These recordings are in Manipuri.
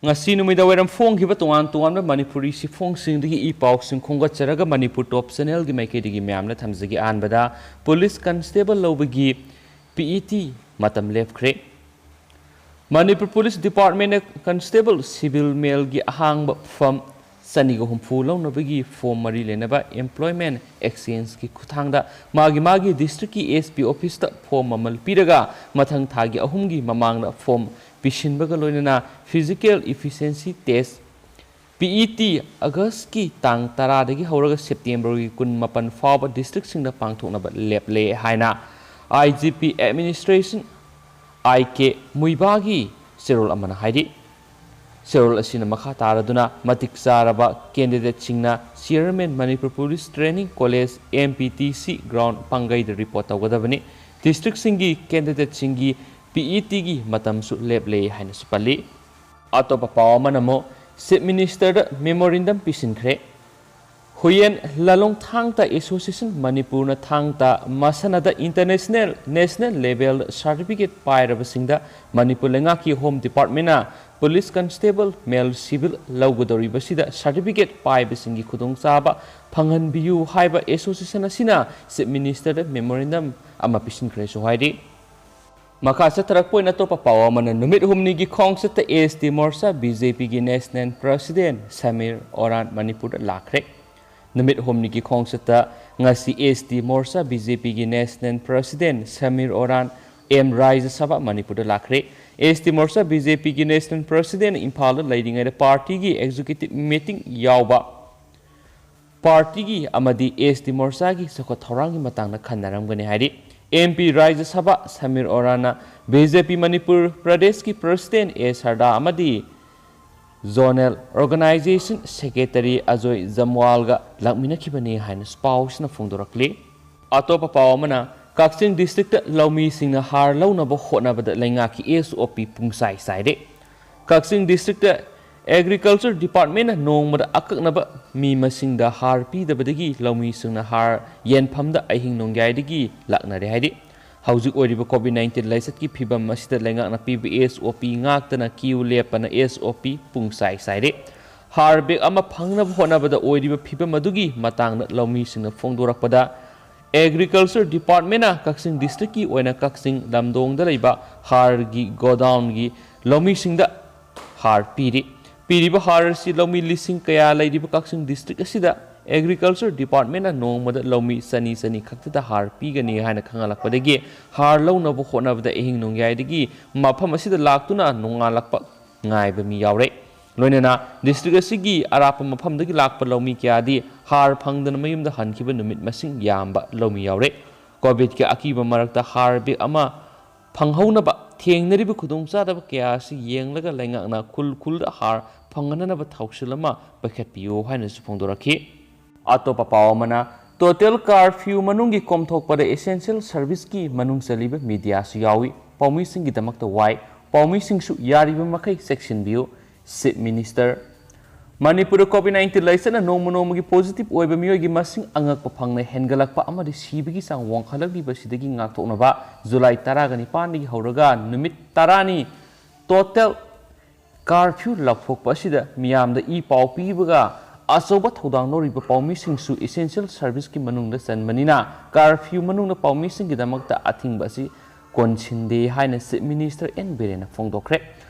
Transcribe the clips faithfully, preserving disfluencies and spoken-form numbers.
ꯉꯁꯤ ꯅꯨꯃꯤꯗꯥꯡꯋꯥꯏꯔꯝ ꯐꯣꯡꯈꯤꯕ ꯇꯣꯉꯥꯟ ꯇꯣꯉꯥꯟꯕ ꯃꯅꯤꯄꯨꯔꯤ ꯁꯤꯐꯣꯡꯁꯤꯡꯗꯒꯤ ꯏ ꯄꯥꯎꯁꯤꯡ ꯈꯣꯝꯒꯠꯆꯔꯒ ꯃꯅꯤꯄꯨꯔ ꯇꯣꯞ ꯆꯦꯅꯦꯜꯒꯤ ꯃꯥꯏꯀꯩꯗꯒꯤ ꯃꯌꯥꯝꯗ ꯊꯝꯖꯒꯦ꯫ ꯑꯍꯥꯟꯕꯗ ꯄꯨꯂꯤꯁ ꯀꯟꯁꯇꯦꯕꯜ ꯂꯧꯕꯒꯤ ꯄꯤ ꯏ ꯇꯤ ꯃꯇꯝ ꯂꯦꯞꯈ꯭ꯔꯦ꯫ ꯃꯅꯤꯄꯨꯔ ꯄꯨꯂꯤꯁ ꯗꯤꯄꯥꯔꯠꯃꯦꯟꯅ ꯀꯟꯁꯇꯦꯕꯜ ꯁꯤꯚꯤꯜ ꯃꯦꯜꯒꯤ ꯑꯍꯥꯡꯕ ꯐꯝ ꯆꯅꯤꯒ ꯍꯨꯝꯐꯨ ꯂꯧꯅꯕꯒꯤ ꯐꯣꯝ ꯃꯔꯤ ꯂꯩꯅꯕ ꯑꯦꯝꯄ꯭ꯂꯣꯏꯃꯦꯟ ꯑꯦꯛꯁꯆꯦꯟꯖꯀꯤ ꯈꯨꯠꯊꯥꯡꯗ ꯃꯥꯒꯤ ꯃꯥꯒꯤ ꯗꯤꯁꯇ꯭ꯔꯤꯛꯀꯤ ꯑꯦꯁ ꯄꯤ ꯑꯣꯐꯤꯁꯇ ꯐꯣꯝ ꯑꯃ ꯄꯤꯔꯒ ꯃꯊꯪ ꯊꯥꯒꯤ ꯑꯍꯨꯝꯒꯤ ꯃꯃꯥꯡꯗ ꯐꯣꯝ ꯄꯤꯁꯤꯟꯕꯒ ꯂꯣꯏꯅꯅ ꯐꯤꯖꯤꯀꯦꯜ ꯏꯐꯤꯁꯤꯌꯦꯟꯁꯤ ꯇꯦꯁ, ꯄꯤ ꯏ ꯇꯤ, ꯑꯥꯒꯁꯀꯤ ꯇꯥꯡ ꯇꯔꯥꯗꯒꯤ ꯍꯧꯔꯒ ꯁꯦꯞꯇꯦꯝꯕꯔꯒꯤ ꯀꯨꯟꯃꯥꯄꯟ ꯐꯥꯎꯕ ꯗꯤꯁꯇ꯭ꯔꯤꯛꯁꯤꯡꯗ ꯄꯥꯡꯊꯣꯛꯅꯕ ꯂꯦꯞꯂꯦ ꯍꯥꯏꯅ ꯑꯥꯏ ꯖꯤ ꯄꯤ ꯑꯦꯗꯃꯤꯅꯤꯁꯇ꯭ꯔꯦꯁꯟ, ꯑꯥꯏ ꯀꯦ ꯃꯨꯏꯕꯥꯒꯤ ꯆꯦꯔꯣꯜ ꯑꯃꯅ ꯍꯥꯏꯔꯤ꯫ ꯆꯦꯔꯣꯜ ꯑꯁꯤꯅ ꯃꯈꯥ ꯇꯥꯔꯗꯨꯅ ꯃꯇꯤꯛ ꯆꯥꯔꯕ ꯀꯦꯟꯗꯤꯗꯦꯠꯁꯤꯡꯅ chairman Manipur police training college, M P T C ground ꯄꯥꯡꯒꯩꯗ ꯔꯤꯄꯣꯔꯠ ꯇꯧꯒꯗꯕꯅꯤ꯫ ꯗꯤꯁꯇ꯭ꯔꯤꯛꯁꯤꯡꯒꯤ ꯀꯦꯟꯗꯤꯗꯦꯠꯁꯤꯡꯒꯤ ꯄꯤ ꯏ ꯇꯤꯒꯤ ꯃꯇꯝꯁꯨ ꯂꯦꯞꯂꯦ ꯍꯥꯏꯅꯁꯨ ꯄꯜꯂꯤ꯫ ꯑꯇꯣꯞꯄ ꯄꯥꯎ ꯑꯃꯅ ꯑꯃꯨꯛ ꯆꯤꯐ ꯃꯤꯅꯤꯁꯇꯔꯗ ꯃꯦꯃꯣꯔꯦꯟꯗꯝ ꯄꯤꯁꯤꯟꯈ꯭ꯔꯦ꯫ ꯍꯨꯌꯦꯟ ꯂꯥꯂꯣꯡ ꯊꯥꯡ ꯇꯥ ꯑꯦꯁꯣꯁꯤꯌꯦꯁꯟ ꯃꯅꯤꯄꯨꯔꯅ ꯊꯥꯡ ꯇꯥ ꯃꯁꯥꯟꯅꯗ ꯏꯟꯇꯔꯅꯦꯁꯅꯦꯜ, ꯅꯦꯁꯅꯦꯜ ꯂꯦꯚꯦꯜ ꯁꯥꯔꯇꯤꯐꯤꯀꯦꯠ ꯄꯥꯏꯔꯕꯁꯤꯡꯗ ꯃꯅꯤꯄꯨꯔ ꯂꯩꯉꯥꯛꯀꯤ ꯍꯣꯝ ꯗꯤꯄꯥꯔꯠꯃꯦꯟꯅ ꯄꯨꯂꯤꯁ ꯀꯟꯁꯇꯦꯕꯜ ꯃꯦꯜ ꯁꯤꯚꯤꯜ ꯂꯧꯒꯗꯧꯔꯤꯕꯁꯤꯗ ꯁꯥꯔꯇꯤꯐꯤꯀꯦꯠ ꯄꯥꯏꯕꯁꯤꯡꯒꯤ ꯈꯨꯗꯣꯡꯆꯥꯕ ꯐꯪꯍꯟꯕꯤꯌꯨ ꯍꯥꯏꯕ ꯑꯦꯁꯣꯁꯤꯌꯦꯁꯟ ꯑꯁꯤꯅ ꯆꯤꯐ ꯃꯤꯅꯤꯁꯇꯔꯗ ꯃꯦꯃꯣꯔꯦꯟꯗꯝ ꯑꯃ ꯄꯤꯁꯤꯟꯈ꯭ꯔꯦꯁꯨ ꯍꯥꯏꯔꯤ꯫ ꯃꯈꯥ ꯆꯠꯊꯔꯛꯄ ꯑꯣꯏꯅ ꯑꯇꯣꯞꯄ ꯄꯥꯎ ꯑꯃꯅ ꯅꯨꯃꯤꯠ ꯍꯨꯝꯅꯤꯒꯤ ꯈꯣꯡꯆꯠꯇ ꯑꯦꯁ ꯇꯤ ꯃꯣꯔꯆꯥ ꯕꯤ ꯖꯦ ꯄꯤꯒꯤ ꯅꯦꯁꯅꯦꯜ ꯄ꯭ꯔꯁꯤꯗꯦꯟ ꯁꯃꯤꯔ ꯑꯣꯔꯥꯟ ꯃꯅꯤꯄꯨꯔꯗ ꯂꯥꯛꯈ꯭ꯔꯦ꯫ ꯅꯨꯃꯤꯠ ꯍꯨꯝꯅꯤꯒꯤ ꯈꯣꯡꯆꯠꯇ ꯉꯁꯤ ꯑꯦꯁ ꯇꯤ ꯃꯣꯔꯆꯥ ꯕꯤ ꯖꯦ ꯄꯤꯒꯤ ꯅꯦꯁꯅꯦꯜ ꯄ꯭ꯔꯁꯤꯗꯦꯟ ꯁꯃꯤꯔ ꯑꯣꯔꯥꯟ ꯑꯦꯝ ꯔꯥꯖ꯭ꯌ ꯁꯚꯥ ꯃꯅꯤꯄꯨꯔꯗ ꯂꯥꯛꯈ꯭ꯔꯦ꯫ ꯑꯦꯁ ꯇꯤ ꯃꯣꯔꯆꯥ ꯕꯤ ꯖꯦ ꯄꯤꯒꯤ ꯅꯦꯁꯅꯦꯜ ꯄ꯭ꯔꯁꯤꯗꯦꯟ ꯏꯝꯐꯥꯜꯗ ꯂꯩꯔꯤꯉꯩꯗ ꯄꯥꯔꯇꯤꯒꯤ ꯑꯦꯛꯖꯤꯀ꯭ꯌꯨꯇꯤꯚ ꯃꯤꯇꯤꯡ ꯌꯥꯎꯕ ꯄꯥꯔꯇꯤꯒꯤ ꯑꯃꯗꯤ ꯑꯦꯁ ꯇꯤ ꯃꯣꯔꯆꯥꯒꯤ ꯆꯥꯎꯈꯠ ꯊꯧꯔꯥꯡꯒꯤ ꯃꯇꯥꯡꯗ ꯈꯟꯅꯔꯝꯒꯅꯤ ꯍꯥꯏꯔꯤ꯫ ꯑꯦꯝ ꯄꯤ ꯔꯥꯖ꯭ꯌ ꯁꯚꯥ ꯁꯃꯤꯔ ꯑꯣꯔꯥꯟꯅ ꯕꯤ ꯖꯦ ꯄꯤ ꯃꯅꯤꯄꯨꯔ ꯄ꯭ꯔꯗꯦꯁꯀꯤ ꯄ꯭ꯔꯁꯤꯗꯦꯟ ꯑꯦ ꯁꯔꯗꯥ ꯑꯃꯗꯤ ꯖꯣꯅꯦꯜ ꯑꯣꯔꯒꯅꯥꯏꯖꯦꯁꯟ ꯁꯦꯀ꯭ꯔꯦꯇꯔꯤ ꯑꯖꯣꯏ ꯖꯝꯋꯥꯜꯒ ꯂꯥꯛꯃꯤꯟꯅꯈꯤꯕꯅꯤ ꯍꯥꯏꯅ ꯄꯥꯎꯁꯤꯅ ꯐꯣꯡꯗꯣꯔꯛꯂꯤ꯫ ꯑꯇꯣꯞꯄ ꯄꯥꯎ ꯑꯃꯅ, ꯀꯛꯆꯤꯡ ꯗꯤꯁꯇ꯭ꯔꯤꯛꯇ ꯂꯧꯃꯤꯁꯤꯡꯅ ꯍꯥꯔ ꯂꯧꯅꯕ ꯍꯣꯠꯅꯕꯗ ꯂꯩꯉꯥꯛꯀꯤ ꯑꯦꯁ ꯑꯣ ꯄꯤ ꯄꯨꯡꯆꯥꯏ ꯆꯥꯏꯔꯦ꯫ ꯀꯛꯆꯤꯡ ꯗꯤꯁꯇ꯭ꯔꯤꯛꯇ ꯑꯦꯒ꯭ꯔꯤꯀꯜꯆꯔ ꯗꯤꯄꯥꯔꯠꯃꯦꯟꯅ ꯅꯣꯡꯃꯗ ꯑꯀꯛꯅꯕ ꯃꯤ ꯃꯁꯤꯡꯗ ꯍꯥꯔ ꯄꯤꯗꯕꯗꯒꯤ ꯂꯧꯃꯤꯁꯤꯡꯅ ꯍꯥꯔ ꯌꯦꯟꯐꯝꯗ ꯑꯍꯤꯡ ꯅꯣꯡꯌꯥꯏꯗꯒꯤ ꯂꯥꯛꯅꯔꯦ ꯍꯥꯏꯔꯤ꯫ ꯍꯧꯖꯤꯛ ꯑꯣꯏꯔꯤꯕ COVID nineteen ꯂꯥꯏꯆꯠꯀꯤ ꯐꯤꯕꯝ ꯑꯁꯤꯗ ꯂꯩꯉꯥꯛꯅ ꯄꯤꯕ SOP ꯉꯥꯛꯇꯅ ꯀ꯭ꯌꯨ ꯂꯦꯞꯄꯅ SOP ꯄꯨꯡ ꯆꯥꯏ ꯆꯥꯏꯔꯦ꯫ ꯍꯥꯔ ꯕꯦꯒ ꯑꯃ ꯐꯪꯅꯕ ꯍꯣꯠꯅꯕꯗ ꯑꯣꯏꯔꯤꯕ ꯐꯤꯕꯝ ꯑꯗꯨꯒꯤ ꯃꯇꯥꯡꯗ ꯂꯧꯃꯤꯁꯤꯡꯅ ꯐꯣꯡꯗꯣꯔꯛꯄꯗ, ꯑꯦꯒ꯭ꯔꯤꯀꯜꯆꯔ ꯗꯤꯄꯥꯔꯠꯃꯦꯟꯅ ꯀꯛꯆꯤꯡ ꯗꯤꯁꯇ꯭ꯔꯤꯛꯀꯤ ꯑꯣꯏꯅ ꯀꯛꯆꯤꯡ ꯂꯝꯗꯣꯡꯗ ꯂꯩꯕ ꯍꯥꯔꯒꯤ ꯒꯣꯗꯥꯎꯟꯒꯤ ꯂꯧꯃꯤꯁꯤꯡꯗ ꯍꯥꯔ ꯄꯤꯔꯤ꯫ ꯄꯤꯔꯤꯕ ꯍꯥꯔ ꯑꯁꯤ ꯂꯧꯃꯤ ꯂꯤꯁꯤꯡ ꯀꯌꯥ ꯂꯩꯔꯤꯕ ꯀꯛꯆꯤꯡ ꯗꯤꯁꯇ꯭ꯔꯤꯛ ꯑꯁꯤꯗ ꯑꯦꯒ꯭ꯔꯤꯀꯜꯆꯔ ꯗꯤꯄꯥꯔꯠꯃꯦꯟꯅ ꯅꯣꯡꯃꯗ ꯂꯧꯃꯤ ꯆꯅꯤ ꯆꯅꯤ ꯈꯛꯇꯗ ꯍꯥꯔ ꯄꯤꯒꯅꯤ ꯍꯥꯏꯅ ꯈꯪꯍꯜꯂꯛꯄꯗꯒꯤ ꯍꯥꯔ ꯂꯧꯅꯕ ꯍꯣꯠꯅꯕꯗ ꯑꯍꯤꯡ ꯅꯣꯡꯌꯥꯏꯗꯒꯤ ꯃꯐꯝ ꯑꯁꯤꯗ ꯂꯥꯛꯇꯨꯅ ꯅꯣꯡꯉꯥꯜꯂꯛꯄ ꯉꯥꯏꯕ ꯃꯤ ꯌꯥꯎꯔꯦ꯫ ꯂꯣꯏꯅꯅ ꯗꯤꯁꯇ꯭ꯔꯤꯛ ꯑꯁꯤꯒꯤ ꯑꯔꯥꯞꯄ ꯃꯐꯝꯗꯒꯤ ꯂꯥꯛꯄ ꯂꯧꯃꯤ ꯀꯌꯥꯗꯤ ꯍꯥꯔ ꯐꯪꯗꯅ ꯃꯌꯨꯝꯗ ꯍꯟꯈꯤꯕ ꯅꯨꯃꯤꯠ ꯃꯁꯤꯡ ꯌꯥꯝꯕ ꯂꯧꯃꯤ ꯌꯥꯎꯔꯦ꯫ ꯀꯣꯚꯤꯗꯀꯤ ꯑꯀꯤꯕ ꯃꯔꯛꯇ ꯍꯥꯔ ꯕꯦꯒ ꯑꯃ ꯐꯪꯍꯧꯅꯕ ꯊꯦꯡꯅꯔꯤꯕ ꯈꯨꯗꯣꯡꯆꯥꯗꯕ ꯀꯌꯥ ꯑꯁꯤ ꯌꯦꯡꯂꯒ ꯂꯩꯉꯥꯛꯅ ꯈꯨꯜ ꯈꯨꯜꯗ ꯍꯥꯔ ꯐꯪꯍꯟꯅꯅꯕ ꯊꯧꯁꯤꯜ ꯑꯃ ꯄꯥꯏꯈꯠꯄꯤꯌꯨ ꯍꯥꯏꯅꯁꯨ ꯐꯣꯡꯗꯣꯔꯛꯈꯤ꯫ ꯑꯇꯣꯞꯄ ꯄꯥꯎ ꯑꯃꯅ, ꯇꯣꯇꯦꯜ ꯀꯥꯔꯐ꯭ꯌꯨ ꯃꯅꯨꯡꯒꯤ ꯀꯣꯝꯊꯣꯛꯄꯗ essential serviceꯀꯤ ꯃꯅꯨꯡ ꯆꯜꯂꯤꯕ ꯃꯤꯗꯤꯌꯥꯁꯨ ꯌꯥꯎꯏ꯫ ꯄꯥꯎꯃꯤꯁꯤꯡꯒꯤꯗꯃꯛꯇ ꯋꯥꯏ꯫ ꯄꯥꯎꯃꯤꯁꯤꯡꯁꯨ ꯌꯥꯔꯤꯕ ꯃꯈꯩ ꯆꯦꯛꯁꯤꯟꯕꯤꯌꯨ꯫ Chief minister. ꯃꯅꯤꯄꯨꯔꯗ COVID nineteen ꯂꯥꯏꯆꯠꯅ ꯅꯣꯡꯃ ꯅꯣꯡꯃꯒꯤ ꯄꯣꯖꯤꯇꯤꯚ ꯑꯣꯏꯕ ꯃꯤꯑꯣꯏꯒꯤ ꯃꯁꯤꯡ ꯑꯉꯛꯄ ꯐꯪꯅ ꯍꯦꯟꯒꯠꯂꯛꯄ ꯑꯃꯗꯤ ꯁꯤꯕꯒꯤ ꯆꯥꯡ ꯋꯥꯡꯈꯠꯂꯛꯂꯤꯕꯁꯤꯗꯒꯤ ꯉꯥꯛꯊꯣꯛꯅꯕ ꯖꯨꯂꯥꯏ ꯇꯔꯥꯒ ꯅꯤꯄꯥꯟꯗꯒꯤ ꯍꯧꯔꯒ ꯅꯨꯃꯤꯠ ꯇꯔꯥꯅꯤ ꯇꯣꯇꯦꯜ ꯀꯥꯔꯐ꯭ꯌꯨ ꯂꯥꯎꯊꯣꯛꯄ ꯑꯁꯤꯗ ꯃꯤꯌꯥꯝꯗ ꯏ ꯄꯥꯎ ꯄꯤꯕꯒ ꯑꯆꯧꯕ ꯊꯧꯗꯥꯡ ꯂꯧꯔꯤꯕ ꯄꯥꯎꯃꯤꯁꯤꯡꯁꯨ essential serviceꯀꯤ ꯃꯅꯨꯡꯗ ꯆꯟꯕꯅꯤꯅ ꯀꯥꯔꯐ꯭ꯌꯨ ꯃꯅꯨꯡꯗ ꯄꯥꯎꯃꯤꯁꯤꯡꯒꯤꯗꯃꯛꯇ ꯑꯊꯤꯡꯕ ꯑꯁꯤ ꯀꯣꯟꯁꯤꯟꯗꯦ ꯍꯥꯏꯅ ꯆꯤꯐ ꯃꯤꯅꯤꯁꯇꯔ ꯑꯦꯟ ꯕꯤꯔꯦꯟꯅ ꯐꯣꯡꯗꯣꯛꯈ꯭ꯔꯦ꯫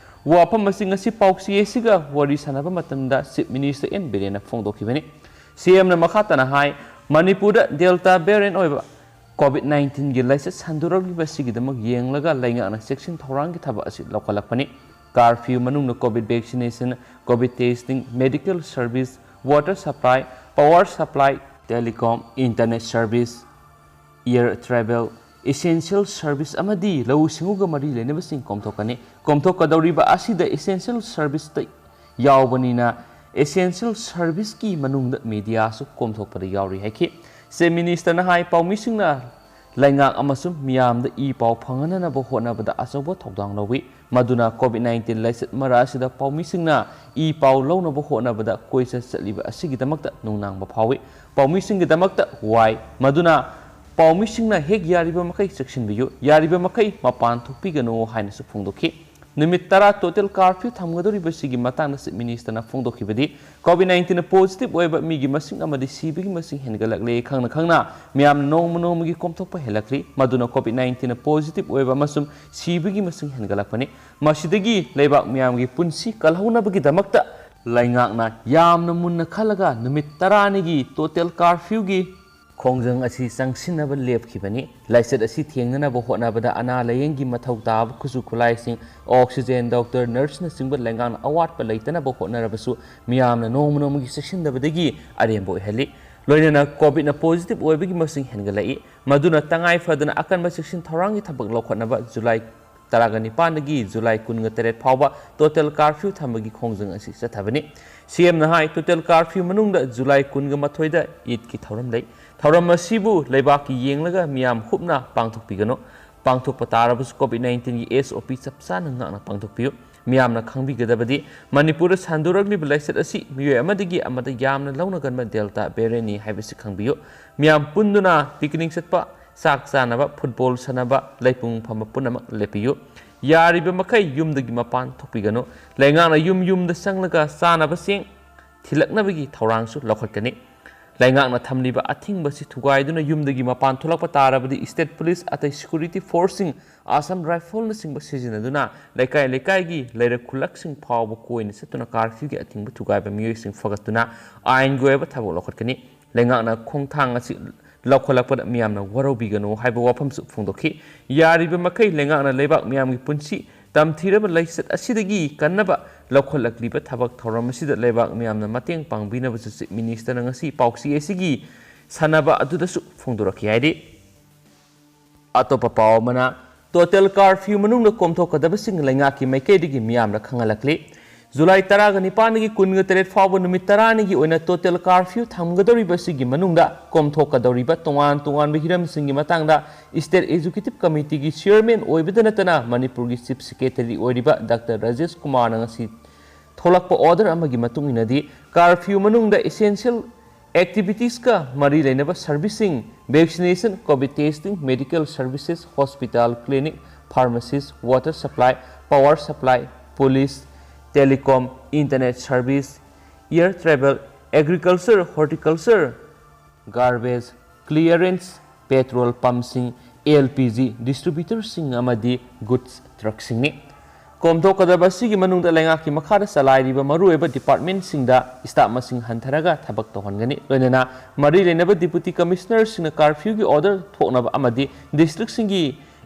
ꯋꯥꯐꯝ ꯑꯁꯤ ꯉꯁꯤ ꯄꯥꯎꯆꯦ ꯑꯁꯤꯒ ꯋꯥꯔꯤ ꯁꯥꯟꯅꯕ ꯃꯇꯝꯗ ꯆꯤꯐ ꯃꯤꯅꯤꯁꯇꯔ ꯑꯦꯟ ꯕꯤꯔꯦꯟꯅ ꯐꯣꯡꯗꯣꯛꯈꯤꯕꯅꯤ꯫ ꯁꯤꯑꯦꯝꯅ ꯃꯈꯥ ꯇꯥꯅ ꯍꯥꯏ, ꯃꯅꯤꯄꯨꯔꯗ ꯗꯦꯜꯇꯥ ꯚꯦꯔꯤꯌꯦꯟ ꯑꯣꯏꯕ COVID nineteenꯒꯤ ꯂꯥꯏꯆꯠ ꯁꯟꯗꯣꯔꯛꯂꯤꯕ ꯑꯁꯤꯒꯤꯗꯃꯛ ꯌꯦꯡꯂꯒ ꯂꯩꯉꯥꯛꯅ ꯆꯦꯛꯁꯤꯟ ꯊꯧꯔꯥꯡꯒꯤ ꯊꯕꯛ ꯑꯁꯤ ꯂꯧꯈꯠꯂꯛꯄꯅꯤ꯫ ꯀꯥꯔꯐ꯭ꯌꯨ ꯃꯅꯨꯡꯗ COVID vaccination, COVID testing, medical service, water supply, power supply, telecom, internet service, air travel, essential service ꯑꯃꯗꯤ ꯂꯧꯎ ꯁꯤꯡꯎꯒ ꯃꯔꯤ ꯂꯩꯅꯕꯁꯤꯡ ꯀꯣꯝꯊꯣꯛꯀꯅꯤ꯫ ꯀꯣꯝꯊꯣꯛꯀꯗꯧꯔꯤꯕ ꯑꯁꯤꯗ essential serviceꯇ ꯌꯥꯎꯕꯅꯤꯅ essential serviceꯀꯤ ꯃꯅꯨꯡꯗ ꯃꯤꯗꯤꯌꯥꯁꯨ ꯀꯣꯝꯊꯣꯛꯄꯗ ꯌꯥꯎꯔꯤ ꯍꯥꯏꯈꯤ꯫ ꯆꯤꯐ ꯃꯤꯅꯤꯁꯇꯔꯅ ꯍꯥꯏ, ꯄꯥꯎꯃꯤꯁꯤꯡꯅ ꯂꯩꯉꯥꯛ ꯑꯃꯁꯨꯡ ꯃꯤꯌꯥꯝꯗ ꯏ ꯄꯥꯎ ꯐꯪꯍꯟꯅꯅꯕ ꯍꯣꯠꯅꯕꯗ ꯑꯆꯧꯕ ꯊꯧꯗꯥꯡ ꯂꯧꯏ꯫ ꯃꯗꯨꯅ COVID nineteen ꯂꯥꯏꯆꯠ ꯃꯔꯛ ꯑꯁꯤꯗ ꯄꯥꯎꯃꯤꯁꯤꯡꯅ ꯏ ꯄꯥꯎ ꯂꯧꯅꯕ ꯍꯣꯠꯅꯕꯗ ꯀꯣꯏꯆꯠ ꯆꯠꯂꯤꯕ ꯑꯁꯤꯒꯤꯗꯃꯛꯇ ꯅꯨꯡꯅꯥꯡꯕ ꯐꯥꯎꯏ꯫ ꯄꯥꯎꯃꯤꯁꯤꯡꯒꯤꯗꯃꯛꯇ ꯋꯥꯏ꯫ ꯃꯗꯨꯅ ꯄꯥꯎꯃꯤꯁꯤꯡꯅ ꯍꯦꯛ ꯌꯥꯔꯤꯕ ꯃꯈꯩ ꯆꯦꯛꯁꯤꯟꯕꯤꯌꯨ, ꯌꯥꯔꯤꯕ ꯃꯈꯩ ꯃꯄꯥꯟ ꯊꯣꯛꯄꯤꯒꯅꯨ ꯍꯥꯏꯅꯁꯨ ꯐꯣꯡꯗꯣꯛꯈꯤ꯫ ꯅꯨꯃꯤꯠ ꯇꯔꯥ total curfew ꯊꯝꯒꯗꯧꯔꯤꯕꯁꯤꯒꯤ ꯃꯇꯥꯡꯗ Chief Minister ꯅ ꯐꯣꯡꯗꯣꯛꯈꯤꯕꯗꯤ, COVID nineteen positive ꯑꯣꯏꯕ ꯃꯤꯒꯤ ꯃꯁꯤꯡ ꯑꯃꯗꯤ ꯁꯤꯕꯒꯤ ꯃꯁꯤꯡ ꯍꯦꯟꯒꯠꯂꯛꯂꯦ ꯈꯪꯅ ꯈꯪꯅ ꯃꯤꯌꯥꯝꯅ ꯅꯣꯡꯃ ꯅꯣꯡꯃꯒꯤ ꯀꯣꯝꯊꯣꯛꯄ ꯍꯦꯜꯂꯛꯂꯤ꯫ ꯃꯗꯨꯅ COVID nineteen positive ꯑꯣꯏꯕ ꯑꯃꯁꯨꯡ ꯁꯤꯕꯒꯤ ꯃꯁꯤꯡ ꯍꯦꯟꯒꯠꯂꯛꯄꯅꯤ꯫ ꯃꯁꯤꯗꯒꯤ ꯂꯩꯕꯥꯛ ꯃꯤꯌꯥꯝꯒꯤ ꯄꯨꯟꯁꯤ ꯀꯜꯍꯧꯅꯕꯒꯤꯗꯃꯛꯇ ꯂꯩꯉꯥꯛꯅ ꯌꯥꯝꯅ ꯃꯨꯟꯅ ꯈꯜꯂꯒ ꯅꯨꯃꯤꯠ ꯇꯔꯥꯅꯤꯒꯤ total curfew ꯒꯤ ꯈꯣꯡꯖꯪ ꯑꯁꯤ ꯆꯪꯁꯤꯟꯅꯕ ꯂꯦꯞꯈꯤꯕꯅꯤ꯫ ꯂꯥꯏꯆꯠ ꯑꯁꯤ ꯊꯦꯡꯅꯅꯕ ꯍꯣꯠꯅꯕꯗ ꯑꯅꯥ ꯂꯥꯌꯦꯡꯒꯤ ꯃꯊꯧ ꯇꯥꯕ ꯈꯨꯠꯁꯨ ꯈꯨꯠꯂꯥꯏꯁꯤꯡ, oxygen, doctor, nurse ꯅꯆꯤꯡꯕ ꯂꯩꯉꯥꯛꯅ ꯑꯋꯥꯠꯄ ꯂꯩꯇꯅꯕ ꯍꯣꯠꯅꯔꯕꯁꯨ ꯃꯤꯌꯥꯝꯅ ꯅꯣꯡꯃ ꯅꯣꯡꯃꯒꯤ ꯆꯦꯛꯁꯤꯟꯗꯕꯗꯒꯤ ꯑꯔꯦꯝꯕ ꯑꯣꯏꯍꯜꯂꯤ꯫ ꯂꯣꯏꯅꯅ COVID ꯅ positive ꯑꯣꯏꯕꯒꯤ ꯃꯁꯤꯡ ꯍꯦꯟꯒꯠꯂꯛꯏ꯫ ꯃꯗꯨꯅ ꯇꯉꯥꯏ ꯐꯗꯅ ꯑꯀꯟꯕ ꯆꯦꯛꯁꯤꯟ ꯊꯧꯔꯥꯡꯒꯤ ꯊꯕꯛ ꯂꯧꯈꯠꯅꯕ July ꯇꯔꯥꯒ ꯅꯤꯄꯥꯟꯗꯒꯤ July ꯀꯨꯟꯒ ꯇꯔꯦꯠ ꯐꯥꯎꯕ total curfew ꯊꯝꯕꯒꯤ ꯈꯣꯡꯖꯪ ꯑꯁꯤ ꯆꯠꯊꯕꯅꯤ꯫ CM ꯅ ꯍꯥꯏ, total curfew ꯃꯅꯨꯡꯗ July ꯀꯨꯟꯒ ꯃꯥꯊꯣꯏꯗ ꯏꯗꯀꯤ ꯊꯧꯔꯝ ꯂꯩ꯫ ꯊꯧꯔꯝ ꯑꯁꯤꯕꯨ ꯂꯩꯕꯥꯛꯀꯤ ꯌꯦꯡꯂꯒ ꯃꯤꯌꯥꯝ ꯍꯨꯞꯅ ꯄꯥꯡꯊꯣꯛꯄꯤꯒꯅꯨ꯫ ꯄꯥꯡꯊꯣꯛꯄ ꯇꯥꯔꯕꯁꯨ COVID nineteen ꯒꯤ SOP ꯆꯞ ꯆꯥꯅ ꯉꯥꯛꯅ ꯄꯥꯡꯊꯣꯛꯄꯤꯌꯨ꯫ ꯃꯤꯌꯥꯝꯅ ꯈꯪꯕꯤꯒꯗꯕꯗꯤ, ꯃꯅꯤꯄꯨꯔꯗ ꯁꯟꯗꯣꯔꯛꯂꯤꯕ ꯂꯥꯏꯆꯠ ꯑꯁꯤ ꯃꯤꯑꯣꯏ ꯑꯃꯗꯒꯤ ꯑꯃꯗ ꯌꯥꯝꯅ ꯂꯧꯅꯒꯟꯕ Delta variant ꯅꯤ ꯍꯥꯏꯕꯁꯤ ꯈꯪꯕꯤꯌꯨ꯫ ꯃꯤꯌꯥꯝ ꯄꯨꯟꯗꯨꯅ picnic ꯆꯠꯄ, ꯆꯥꯛ ꯆꯥꯅꯕ, football ꯁꯥꯟꯅꯕ, ꯂꯩꯄꯨꯡ ꯐꯝꯕ ꯄꯨꯝꯅꯃꯛ ꯂꯦꯞꯄꯤꯌꯨ꯫ ꯌꯥꯔꯤꯕ ꯃꯈꯩ ꯌꯨꯝꯗꯒꯤ ꯃꯄꯥꯟ ꯊꯣꯛꯄꯤꯒꯅꯨ꯫ ꯂꯩꯉꯥꯛꯅ ꯌꯨꯝ ꯌꯨꯝꯗ ꯆꯪꯂꯒ ꯆꯥꯅꯕ ꯆꯦꯡ ꯊꯤꯜꯂꯛꯅꯕꯒꯤ ꯊꯧꯔꯥꯡꯁꯨ ꯂꯧꯈꯠꯀꯅꯤ꯫ ꯂꯩꯉꯥꯛꯅ ꯊꯝꯂꯤꯕ ꯑꯊꯤꯡꯕ ꯑꯁꯤ ꯊꯨꯒꯥꯏꯗꯨꯅ ꯌꯨꯝꯗꯒꯤ ꯃꯄꯥꯟ ꯊꯣꯛꯂꯛꯄ ꯇꯥꯔꯕꯗꯤ state police, ꯑꯇꯩ security force ꯁꯤꯡ, Assam Rifle ꯅꯆꯤꯡꯕ ꯁꯤꯖꯤꯟꯅꯗꯨꯅ ꯂꯩꯀꯥꯏ ꯂꯩꯀꯥꯏꯒꯤ ꯂꯩꯔꯛ ꯈꯨꯜꯂꯛꯁꯤꯡ ꯐꯥꯎꯕ ꯀꯣꯏꯅ ꯆꯠꯇꯨꯅ curfew ꯒꯤ ꯑꯊꯤꯡꯕ ꯊꯨꯒꯥꯏꯕ ꯃꯤꯑꯣꯏꯁꯤꯡ ꯐꯒꯠꯇꯨꯅ ꯑꯥꯏꯟꯒꯤ ꯑꯣꯏꯕ ꯊꯕꯛ ꯂꯧꯈꯠꯀꯅꯤ꯫ ꯂꯩꯉꯥꯛꯅ ꯈꯣꯡꯊꯥꯡ ꯑꯁꯤ ꯂꯧꯈꯠꯂꯛꯄꯗ ꯃꯤꯌꯥꯝꯅ ꯋꯥꯔꯧꯕꯤꯒꯅꯨ ꯍꯥꯏꯕ ꯋꯥꯐꯝꯁꯨ ꯐꯣꯡꯗꯣꯛꯈꯤ꯫ ꯌꯥꯔꯤꯕ ꯃꯈꯩ ꯂꯩꯉꯥꯛꯅ ꯂꯩꯕꯥꯛ ꯃꯤꯌꯥꯝꯒꯤ ꯄꯨꯟꯁꯤ ꯇꯝꯊꯤꯔꯕ ꯂꯥꯏꯆꯠ ꯑꯁꯤꯗꯒꯤ ꯀꯟꯅꯕ ꯂꯧꯈꯠꯂꯛꯂꯤꯕ ꯊꯕꯛ ꯊꯧꯔꯝ ꯑꯁꯤꯗ ꯂꯩꯕꯥꯛ ꯃꯤꯌꯥꯝꯅ ꯃꯇꯦꯡ ꯄꯥꯡꯕꯤꯅꯕꯁꯨ Chief Minister ꯅ ꯉꯁꯤ ꯄꯥꯎꯆꯦ ꯑꯁꯤꯒꯤ ꯁꯥꯟꯅꯕ ꯑꯗꯨꯗꯁꯨ ꯐꯣꯡꯗꯣꯔꯛꯈꯤ ꯍꯥꯏꯔꯤ꯫ ꯑꯇꯣꯞꯄ ꯄꯥꯎ ꯑꯃꯅ, total curfew ꯃꯅꯨꯡꯗ ꯀꯣꯝꯊꯣꯛꯀꯗꯕꯁꯤꯡ ꯂꯩꯉꯥꯛꯀꯤ ꯃꯥꯏꯀꯩꯗꯒꯤ ꯃꯤꯌꯥꯝꯗ ꯈꯪꯍꯜꯂꯛꯂꯤ꯫ July ꯇꯔꯥꯒ ꯅꯤꯄꯥꯟꯗꯒꯤ ꯀꯨꯟꯒ ꯇꯔꯦꯠ ꯐꯥꯎꯕ ꯅꯨꯃꯤꯠ ꯇꯔꯥꯅꯤꯒꯤ ꯑꯣꯏꯅ total curfew ꯊꯝꯒꯗꯧꯔꯤꯕ ꯑꯁꯤꯒꯤ ꯃꯅꯨꯡꯗ ꯀꯣꯝꯊꯣꯛꯀꯗꯧꯔꯤꯕ ꯇꯣꯉꯥꯟ ꯇꯣꯉꯥꯟꯕ ꯍꯤꯔꯝꯁꯤꯡꯒꯤ ꯃꯇꯥꯡꯗ State Executive Committee ꯒꯤ Chairman ꯑꯣꯏꯕꯗ ꯅꯠꯇꯅ ꯃꯅꯤꯄꯨꯔꯒꯤ Chief Secretary ꯑꯣꯏꯔꯤꯕ Doctor ꯔꯥꯖꯦꯁ ꯀꯨꯃꯥꯔꯅ ꯉꯁꯤ ꯊꯣꯛꯂꯛꯄ order ꯑꯃꯒꯤ ꯃꯇꯨꯡ ꯏꯟꯅꯗꯤ, curfew ꯃꯅꯨꯡꯗ essential ꯑꯦꯛꯇꯤꯚꯤꯇꯤꯁꯀ ꯃꯔꯤ ꯂꯩꯅꯕ ꯁꯔꯚꯤꯁꯁꯤꯡ: vaccination, COVID testing, medical services, hospital, clinic, pharmacies, water supply, power supply, police, telecom, internet service, air travel, agriculture, horticulture, garbage clearance, petrol ꯄꯝꯁꯤꯡ, ꯑꯦꯜ ꯄꯤ ꯖꯤ ꯗꯤꯁꯇ꯭ꯔꯤꯕ꯭ꯌꯨꯇꯔꯁꯤꯡ ꯑꯃꯗꯤ ꯒꯨꯗꯁ ꯇ꯭ꯔꯛꯁꯤꯡꯅꯤ꯫ ꯀꯣꯝꯊꯣꯛꯀꯗꯕ ꯑꯁꯤꯒꯤ ꯃꯅꯨꯡꯗ ꯂꯩꯉꯥꯛꯀꯤ ꯃꯈꯥꯗ ꯆꯂꯥꯏꯔꯤꯕ ꯃꯔꯨꯑꯣꯏꯕ ꯗꯤꯄꯥꯔꯠꯃꯦꯟꯁꯤꯡꯗ ꯁ꯭ꯇꯥꯐ ꯃꯁꯤꯡ ꯍꯟꯊꯔꯒ ꯊꯕꯛ ꯇꯧꯍꯟꯒꯅꯤ꯫ ꯂꯣꯏꯅꯅ ꯃꯔꯤ ꯂꯩꯅꯕ ꯗꯤꯄꯨꯇꯤ ꯀꯃꯤꯁꯅꯔꯁꯤꯡꯅ ꯀꯥꯔꯐ꯭ꯌꯨꯒꯤ ꯑꯣꯔꯗꯔ ꯊꯣꯛꯅꯕ ꯑꯃꯗꯤ ꯗꯤꯁꯇ꯭ꯔꯤꯛꯁꯤꯡꯒꯤ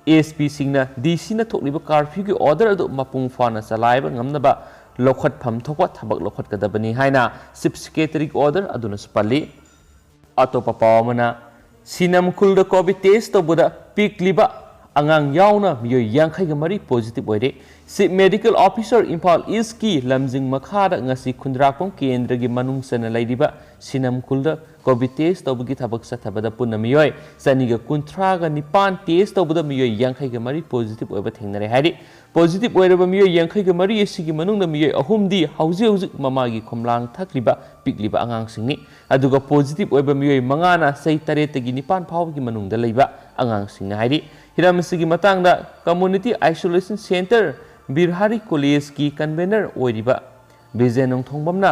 ꯑꯦꯁ ꯄꯤꯁꯤꯡꯅ ꯗꯤ ꯁꯤꯅ ꯊꯣꯛꯂꯤꯕ ꯀꯥꯔꯐ꯭ꯌꯨꯒꯤ ꯑꯣꯔꯗꯔ ꯑꯗꯨ ꯃꯄꯨꯡ ꯐꯥꯅ ꯆꯂꯥꯏꯕ ꯉꯝꯅꯕ ꯂꯧꯈꯠꯐꯝ ꯊꯣꯛꯄ ꯊꯕꯛ ꯂꯧꯈꯠꯀꯗꯕꯅꯤ ꯍꯥꯏꯅ ꯆꯤꯐ ꯁꯦꯀ꯭ꯔꯦꯇꯔꯤꯒꯤ ꯑꯣꯔꯗꯔ ꯑꯗꯨꯅꯁꯨ ꯄꯜꯂꯤ꯫ ꯑꯇꯣꯞꯄ ꯄꯥꯎ ꯑꯃꯅ, ꯁꯤꯅꯝ ꯈꯨꯜꯗ ꯀꯣꯚꯤꯗ ꯇꯦꯁ ꯇꯧꯕꯗ ꯄꯤꯛꯂꯤꯕ ꯑꯉꯥꯡ ꯌꯥꯎꯅ ꯃꯤꯑꯣꯏ ꯌꯥꯡꯈꯩꯒ ꯃꯔꯤ ꯄꯣꯖꯤꯇꯤꯚ ꯑꯣꯏꯔꯦ꯫ ꯆꯤꯐ ꯃꯦꯗꯤꯀꯦꯜ ꯑꯣꯐꯤꯁꯥꯔ ꯏꯝꯐꯥꯜ ꯏꯁꯀꯤ ꯂꯝꯖꯤꯡ ꯃꯈꯥꯗ ꯉꯁꯤ ꯈꯨꯟꯗ꯭ꯔꯥꯛꯄꯝ ꯀꯦꯟꯗ꯭ꯔꯒꯤ ꯃꯅꯨꯡ ꯆꯟꯅ ꯂꯩꯔꯤꯕ ꯁꯤꯅꯝ ꯈꯨꯜꯗ ꯀꯣꯚꯤꯗ ꯇꯦꯁ ꯇꯧꯕꯒꯤ ꯊꯕꯛ ꯆꯠꯊꯕꯗ ꯄꯨꯟꯅ ꯃꯤꯑꯣꯏ ꯆꯅꯤꯒ ꯀꯨꯟꯊ꯭ꯔꯥꯒ ꯅꯤꯄꯥꯟ ꯇꯦꯁ ꯇꯧꯕꯗ ꯃꯤꯑꯣꯏ ꯌꯥꯡꯈꯩꯒ ꯃꯔꯤ ꯄꯣꯖꯤꯇꯤꯚ ꯑꯣꯏꯕ ꯊꯦꯡꯅꯔꯦ ꯍꯥꯏꯔꯤ꯫ ꯄꯣꯖꯤꯇꯤꯚ ꯑꯣꯏꯔꯕ ꯃꯤꯑꯣꯏ ꯌꯥꯡꯈꯩꯒ ꯃꯔꯤ ꯑꯁꯤꯒꯤ ꯃꯅꯨꯡꯗ ꯃꯤꯑꯣꯏ ꯑꯍꯨꯝꯗꯤ ꯍꯧꯖꯤꯛ ꯍꯧꯖꯤꯛ ꯃꯃꯥꯒꯤ ꯈꯣꯝꯂꯥꯡ ꯊꯛꯂꯤꯕ ꯄꯤꯛꯂꯤꯕ ꯑꯉꯥꯡꯁꯤꯡꯅꯤ꯫ ꯑꯗꯨꯒ ꯄꯣꯖꯤꯇꯤꯚ ꯑꯣꯏꯕ ꯃꯤꯑꯣꯏ ꯃꯉꯥꯅ ꯆꯍꯤ ꯇꯔꯦꯠꯇꯒꯤ ꯅꯤꯄꯥꯟ ꯐꯥꯎꯕꯒꯤ ꯃꯅꯨꯡꯗ ꯂꯩꯕ ꯑꯉꯥꯡꯁꯤꯡꯅꯤ ꯍꯥꯏꯔꯤ꯫ ꯍꯤꯔꯝ ꯑꯁꯤꯒꯤ ꯃꯇꯥꯡꯗ ꯀꯝꯃ꯭ꯌꯨꯅꯤꯇꯤ ꯑꯥꯏꯁꯣꯂꯦꯁꯟ ꯁꯦꯟꯇꯔ ꯕꯤꯔꯍꯥꯔꯤ ꯀꯣꯂꯦꯖꯀꯤ ꯀꯟꯚꯦꯅꯔ ꯑꯣꯏꯔꯤꯕ ꯕꯤꯖꯦ ꯅꯣꯡꯊꯣꯡꯕꯝꯅ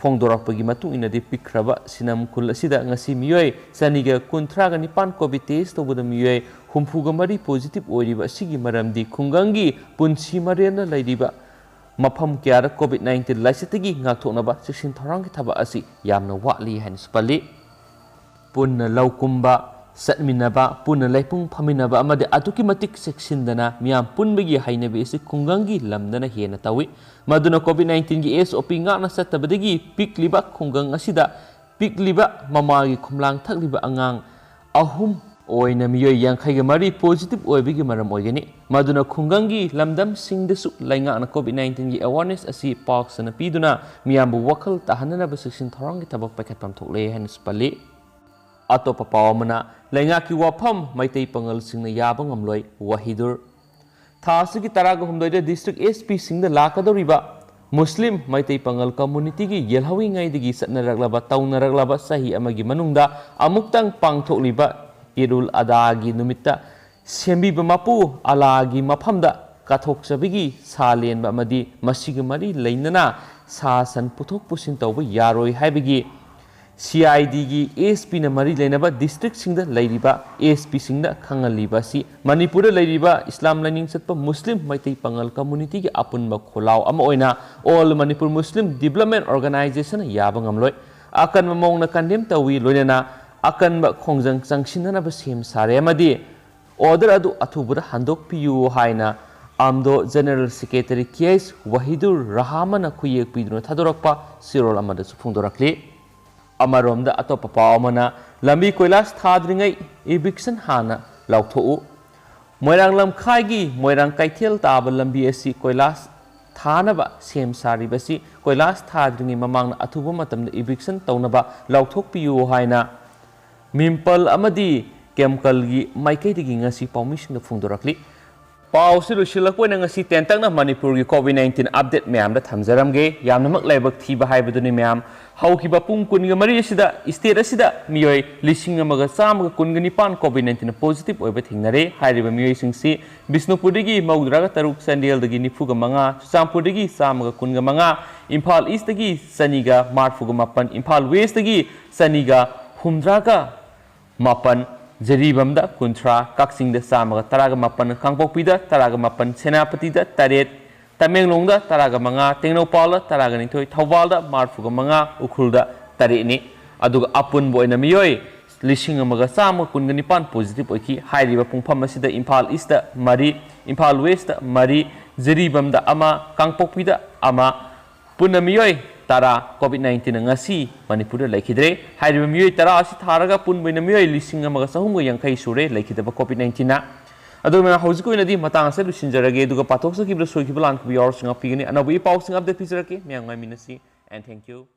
ꯐꯣꯡꯗꯣꯔꯛꯄꯒꯤ ꯃꯇꯨꯡ ꯏꯟꯅꯗꯤ, ꯄꯤꯛꯈ꯭ꯔꯕ ꯁꯤꯅꯝ ꯈꯨꯜ ꯑꯁꯤꯗ ꯉꯁꯤ ꯃꯤꯑꯣꯏ ꯆꯅꯤꯒ ꯀꯨꯟꯊ꯭ꯔꯥꯒ ꯅꯤꯄꯥꯟ ꯀꯣꯚꯤꯗ ꯇꯦꯁ ꯇꯧꯕꯗ ꯃꯤꯑꯣꯏ ꯍꯨꯝꯐꯨꯒ ꯃꯔꯤ ꯄꯣꯖꯤꯇꯤꯚ ꯑꯣꯏꯔꯤꯕ ꯑꯁꯤꯒꯤ ꯃꯔꯝꯗꯤ ꯈꯨꯡꯒꯪꯒꯤ ꯄꯨꯟꯁꯤ ꯃꯔꯦꯜꯅ ꯂꯩꯔꯤꯕ ꯃꯐꯝ ꯀꯌꯥꯗ ꯀꯣꯚꯤꯗ ꯅꯥꯏꯟꯇꯤꯟ ꯂꯥꯏꯆꯠꯇꯒꯤ ꯉꯥꯛꯊꯣꯛꯅꯕ ꯆꯦꯛꯁꯤꯟ ꯊꯧꯔꯥꯡꯒꯤ ꯊꯕꯛ ꯑꯁꯤ ꯌꯥꯝꯅ ꯋꯥꯠꯂꯤ ꯍꯥꯏꯅꯁꯨ ꯄꯜꯂꯤ꯫ ꯄꯨꯟꯅ ꯂꯧ ꯀꯨꯝꯕ, ꯆꯠꯃꯤꯟꯅꯕ, ꯄꯨꯟꯅ ꯂꯩꯄꯨꯡ ꯐꯝꯃꯤꯟꯅꯕ ꯑꯃꯗꯤ ꯑꯗꯨꯛꯀꯤ ꯃꯇꯤꯛ ꯆꯦꯛꯁꯤꯟꯗꯅ ꯃꯤꯌꯥꯝ ꯄꯨꯟꯕꯒꯤ ꯍꯩꯅꯕꯤ ꯑꯁꯤ ꯈꯨꯡꯒꯪꯒꯤ ꯂꯝꯗꯅ ꯍꯦꯟꯅ ꯇꯧꯏ꯫ ꯃꯗꯨꯅ ꯀꯣꯚꯤꯗ ꯅꯥꯏꯟꯇꯤꯟꯒꯤ ꯑꯦꯁ ꯑꯣ ꯄꯤ ꯉꯥꯛꯅ ꯆꯠꯇꯕꯗꯒꯤ ꯄꯤꯛꯂꯤꯕ ꯈꯨꯡꯒꯪ ꯑꯁꯤꯗ ꯄꯤꯛꯂꯤꯕ ꯃꯃꯥꯒꯤ ꯈꯣꯝꯂꯥꯡ ꯊꯛꯂꯤꯕ ꯑꯉꯥꯡ ꯑꯍꯨꯝ ꯑꯣꯏꯅ ꯃꯤꯑꯣꯏ ꯌꯥꯡꯈꯩꯒ ꯃꯔꯤ ꯄꯣꯖꯤꯇꯤꯚ ꯑꯣꯏꯕꯒꯤ ꯃꯔꯝ ꯑꯣꯏꯒꯅꯤ꯫ ꯃꯗꯨꯅ ꯈꯨꯡꯒꯪꯒꯤ ꯂꯝꯗꯝꯁꯤꯡꯗꯁꯨ ꯂꯩꯉꯥꯛꯅ ꯀꯣꯚꯤꯗ ꯅꯥꯏꯟꯇꯤꯟꯒꯤ ꯑꯦꯋꯥꯔꯅꯦꯁ ꯑꯁꯤ ꯄꯥꯎ ꯆꯦꯅ ꯄꯤꯗꯨꯅ ꯃꯤꯌꯥꯝꯕꯨ ꯋꯥꯈꯜ ꯇꯥꯍꯟꯅꯅꯕ ꯆꯦꯛꯁꯤꯟ ꯊꯧꯔꯥꯡꯒꯤ ꯊꯕꯛ ꯄꯥꯏꯈꯠꯐꯝ ꯊꯣꯛꯂꯦ ꯍꯥꯏꯅꯁꯨ ꯄꯜꯂꯤ꯫ ꯑꯇꯣꯞꯄ ꯄꯥꯎ ꯑꯃꯅ, ꯂꯩꯉꯥꯛꯀꯤ ꯋꯥꯐꯝ, ꯃꯩꯇꯩ ꯄꯥꯉꯜꯁꯤꯡꯅ ꯌꯥꯕ ꯉꯝꯂꯣꯏ, ꯋꯥꯍꯤꯗꯨꯔ꯫ ꯊꯥ ꯑꯁꯤꯒꯤ ꯇꯔꯥꯒ ꯍꯨꯝꯗꯣꯏꯗ ꯗꯤꯁꯇ꯭ꯔꯤꯛ ꯑꯦꯁ ꯄꯤꯁꯤꯡꯗ ꯂꯥꯛꯀꯗꯧꯔꯤꯕ ꯃꯨꯁꯂꯤꯝ ꯃꯩꯇꯩ ꯄꯥꯉꯜ ꯀꯝꯃꯨꯅꯤꯇꯤꯒꯤ ꯌꯦꯜꯍꯧꯔꯤꯉꯩꯗꯒꯤ ꯆꯠꯅꯔꯛꯂꯕ, ꯇꯧꯅꯔꯛꯂꯕ, ꯆꯍꯤ ꯑꯃꯒꯤ ꯃꯅꯨꯡꯗ ꯑꯃꯨꯛꯇꯪ ꯄꯥꯡꯊꯣꯛꯂꯤꯕ ꯏꯗ ꯎꯜ ꯑꯗꯥꯒꯤ ꯅꯨꯃꯤꯠꯇ ꯁꯦꯝꯕꯤꯕ ꯃꯄꯨ ꯑꯂꯥꯒꯤ ꯃꯐꯝꯗ ꯀꯠꯊꯣꯛꯆꯕꯒꯤ ꯁꯥ ꯂꯦꯟꯕ ꯑꯃꯗꯤ ꯃꯁꯤꯒ ꯃꯔꯤ ꯂꯩꯅꯅ ꯁꯥ ꯁꯟ ꯄꯨꯊꯣꯛ ꯄꯨꯁꯤꯟ ꯇꯧꯕ ꯌꯥꯔꯣꯏ ꯍꯥꯏꯕꯒꯤ ꯁꯤ ꯑꯥꯏ ꯗꯤꯒꯤ ꯑꯦꯁ ꯄꯤꯅ ꯃꯔꯤ ꯂꯩꯅꯕ ꯗꯤꯁꯇ꯭ꯔꯤꯛꯁꯤꯡꯗ ꯂꯩꯔꯤꯕ ꯑꯦꯁ ꯄꯤꯁꯤꯡꯗ ꯈꯪꯍꯜꯂꯤꯕ ꯑꯁꯤ ꯃꯅꯤꯄꯨꯔꯗ ꯂꯩꯔꯤꯕ ꯏꯁꯂꯥꯝ ꯂꯥꯏꯅꯤꯡ ꯆꯠꯄ ꯃꯨꯁꯂꯤꯝ ꯃꯩꯇꯩ ꯄꯥꯉꯜ ꯀꯝꯃꯨꯅꯤꯇꯤꯒꯤ ꯑꯄꯨꯟꯕ ꯈꯣꯜꯂꯥꯎ ꯑꯃ ꯑꯣꯏꯅ All Manipur Muslim Development Organization ꯌꯥꯕ ꯉꯝꯂꯣꯏ꯫ ꯑꯀꯟꯕ ꯃꯑꯣꯡꯗ ꯀꯟꯗꯦꯝ ꯇꯧꯏ, ꯂꯣꯏꯅꯅ ꯑꯀꯟꯕ ꯈꯣꯡꯖꯪ ꯆꯪꯁꯤꯟꯅꯅꯕ ꯁꯦꯝ ꯁꯥꯔꯦ ꯑꯃꯗꯤ ꯑꯣꯔꯗꯔ ꯑꯗꯨ ꯑꯊꯨꯕꯗ ꯍꯟꯗꯣꯛꯄꯤꯌꯨ ꯍꯥꯏꯅ ꯑꯝꯗꯣ ꯖꯦꯅꯔꯦꯜ ꯁꯦꯀ꯭ꯔꯦꯇꯔꯤ ꯀꯦ ꯑꯩꯆ ꯋꯥꯍꯤꯗꯨꯔ ꯔꯍꯥꯃꯟꯅ ꯈꯨꯌꯦꯛ ꯄꯤꯗꯨꯅ ꯊꯥꯗꯣꯔꯛꯄ ꯆꯦꯔꯣꯜ ꯑꯃꯗꯁꯨ ꯐꯣꯡꯗꯣꯔꯛꯂꯤ꯫ ꯑꯃꯔꯣꯝꯗ ꯑꯇꯣꯞꯄ ꯄꯥꯎ ꯑꯃꯅ ꯂꯝꯕꯤ ꯀꯣꯏꯂꯥꯁ ꯊꯥꯗ꯭ꯔꯤꯉꯩ ꯏꯚꯤꯛꯁꯟ ꯍꯥꯟꯅ ꯂꯥꯎꯊꯣꯛꯎ꯫ ꯃꯣꯏꯔꯥꯡ ꯂꯝꯈꯥꯏꯒꯤ ꯃꯣꯏꯔꯥꯡ ꯀꯩꯊꯦꯜ ꯇꯥꯕ ꯂꯝꯕꯤ ꯑꯁꯤ ꯀꯣꯏꯂꯥꯁ ꯊꯥꯅꯕ ꯁꯦꯝ ꯁꯥꯔꯤꯕꯁꯤ ꯀꯣꯏꯂꯥꯁ ꯊꯥꯗ꯭ꯔꯤꯉꯩ ꯃꯃꯥꯡꯗ ꯑꯊꯨꯕ ꯃꯇꯝꯗ ꯏꯚꯤꯛꯁꯟ ꯇꯧꯅꯕ ꯂꯥꯎꯊꯣꯛꯄꯤꯌꯨ ꯍꯥꯏꯅ ꯃꯤꯝꯄꯜ ꯑꯃꯗꯤ ꯀꯦꯝꯀꯜꯒꯤ ꯃꯥꯏꯀꯩꯗꯒꯤ ꯉꯁꯤ ꯄꯥꯎꯃꯤꯁꯤꯡꯗ ꯐꯣꯡꯗꯣꯔꯛꯂꯤ꯫ ꯄꯥꯎꯁꯤ ꯂꯣꯏꯁꯤꯜꯂꯛꯄ ꯑꯣꯏꯅ ꯉꯁꯤ ꯇꯦꯟꯇꯛꯅ ꯃꯅꯤꯄꯨꯔꯒꯤ ꯀꯣꯚꯤꯗ ꯅꯥꯏꯟꯇꯤꯟ ꯑꯞꯗꯦꯠ ꯃꯌꯥꯝꯗ ꯊꯝꯖꯔꯝꯒꯦ꯫ ꯌꯥꯝꯅꯃꯛ ꯂꯥꯏꯕꯛ ꯊꯤꯕ ꯍꯥꯏꯕꯗꯨꯅꯤ ꯃꯌꯥꯝ꯫ ꯍꯧꯈꯤꯕ ꯄꯨꯡ ꯀꯨꯟꯒ ꯃꯔꯤ ꯑꯁꯤꯗ ꯏꯁꯇꯦꯠ ꯑꯁꯤꯗ ꯃꯤꯑꯣꯏ ꯂꯤꯁꯤꯡ ꯑꯃꯒ ꯆꯥꯝꯃꯒ ꯀꯨꯟꯒ ꯅꯤꯄꯥꯟ ꯀꯣꯚꯤꯗ ꯅꯥꯏꯟꯇꯤꯟ ꯄꯣꯖꯤꯇꯤꯚ ꯑꯣꯏꯕ ꯊꯦꯡꯅꯔꯦ꯫ ꯍꯥꯏꯔꯤꯕ ꯃꯤꯑꯣꯏꯁꯤꯡꯁꯤ ꯕꯤꯁꯅꯨꯄꯨꯔꯗꯒꯤ ꯃꯧꯗ꯭ꯔꯥꯒ ꯇꯔꯨꯛ, ꯆꯥꯟꯗꯦꯜꯗꯒꯤ ꯅꯤꯐꯨꯒ ꯃꯉꯥ, ꯆꯨꯔꯆꯥꯟꯄꯨꯔꯗꯒꯤ ꯆꯥꯝꯃꯒ ꯀꯨꯟꯒ ꯃꯉꯥ, ꯏꯝꯐꯥꯜ ꯏꯁꯇꯒꯤ ꯆꯅꯤꯒ ꯃꯔꯐꯨꯒ ꯃꯥꯄꯟ, ꯏꯝꯐꯥꯜ ꯋꯦꯁꯇꯒꯤ ꯆꯅꯤꯒ ꯍꯨꯝꯗ꯭ꯔꯥꯒ ꯃꯥꯄꯟ, ꯖꯤꯔꯤꯕꯥꯝꯗ ꯀꯨꯟꯊ꯭ꯔꯥ, ꯀꯛꯆꯤꯡꯗ ꯆꯥꯝꯃꯒ ꯇꯔꯥꯒ ꯃꯥꯄꯟ, ꯀꯥꯡꯄꯣꯛꯄꯤꯗ ꯇꯔꯥꯒ ꯃꯥꯄꯟ, ꯁꯦꯅꯥꯄꯇꯤꯗ ꯇꯔꯦꯠ, ꯇꯃꯦꯡꯂꯣꯡꯗ ꯇꯔꯥꯒ ꯃꯉꯥ, ꯇꯦꯡꯅꯧꯄꯥꯜꯗ ꯇꯔꯥꯒ ꯅꯤꯊꯣꯏ, ꯊꯧꯕꯥꯜꯗ ꯃꯔꯐꯨꯒ ꯃꯉꯥ, ꯎꯈ꯭ꯔꯨꯜꯗ ꯇꯔꯦꯠꯅꯤ꯫ ꯑꯗꯨꯒ ꯑꯄꯨꯟꯕ ꯑꯣꯏꯅ ꯃꯤꯑꯣꯏ ꯂꯤꯁꯤꯡ ꯑꯃꯒ ꯆꯥꯝꯃ ꯀꯨꯟꯒ ꯅꯤꯄꯥꯟ ꯄꯣꯖꯤꯇꯤꯚ ꯑꯣꯏꯈꯤ꯫ ꯍꯥꯏꯔꯤꯕ ꯄꯨꯡꯐꯝ ꯑꯁꯤꯗ ꯏꯝꯐꯥꯜ ꯏꯁꯇ ꯃꯔꯤ, ꯏꯝꯐꯥꯜ ꯋꯦꯁꯇ ꯃꯔꯤ, ꯖꯤꯔꯤꯕꯥꯝꯗ ꯑꯃ, ꯀꯥꯡꯄꯣꯛꯄꯤꯗ ꯑꯃ, ꯄꯨꯟꯅ ꯃꯤꯑꯣꯏ ꯇꯔꯥ ꯀꯣꯚꯤꯗ ꯅꯥꯏꯟꯇꯤꯟꯅ ꯉꯁꯤ ꯃꯅꯤꯄꯨꯔꯗ ꯂꯩꯈꯤꯗ꯭ꯔꯦ꯫ ꯍꯥꯏꯔꯤꯕ ꯃꯤꯑꯣꯏ ꯇꯔꯥ ꯑꯁꯤ ꯊꯥꯔꯒ ꯄꯨꯟꯕ ꯑꯣꯏꯅ ꯃꯤꯑꯣꯏ ꯂꯤꯁꯤꯡ ꯑꯃꯒ ꯆꯍꯨꯝꯒ ꯌꯥꯡꯈꯩ ꯁꯨꯔꯦ ꯂꯩꯈꯤꯗꯕ ꯀꯣꯚꯤꯗ ꯅꯥꯏꯟꯇꯤꯟꯅ꯫ ꯑꯗꯨꯅ ꯍꯧꯖꯤꯛꯀꯤ ꯑꯣꯏꯅꯗꯤ ꯃꯇꯥꯡ ꯑꯁꯤꯗ ꯂꯣꯏꯁꯤꯟꯖꯔꯒꯦ, ꯑꯗꯨꯒ ꯄꯥꯊꯣꯛꯆꯈꯤꯕꯗ ꯁꯣꯏꯈꯤꯕ ꯂꯥꯟꯈꯤꯕ ꯌꯥꯎꯔꯁꯨ ꯉꯥꯛꯄꯤꯒꯅꯤ꯫ ꯑꯅꯧꯕ ꯏ ꯄꯥꯎꯁꯤꯡ ꯑꯞꯗꯦꯠ ꯄꯤꯖꯔꯛꯀꯦ꯫ ꯃꯌꯥꯝ ꯉꯥꯏꯃꯤꯟꯅꯁꯤ, and thank you꯫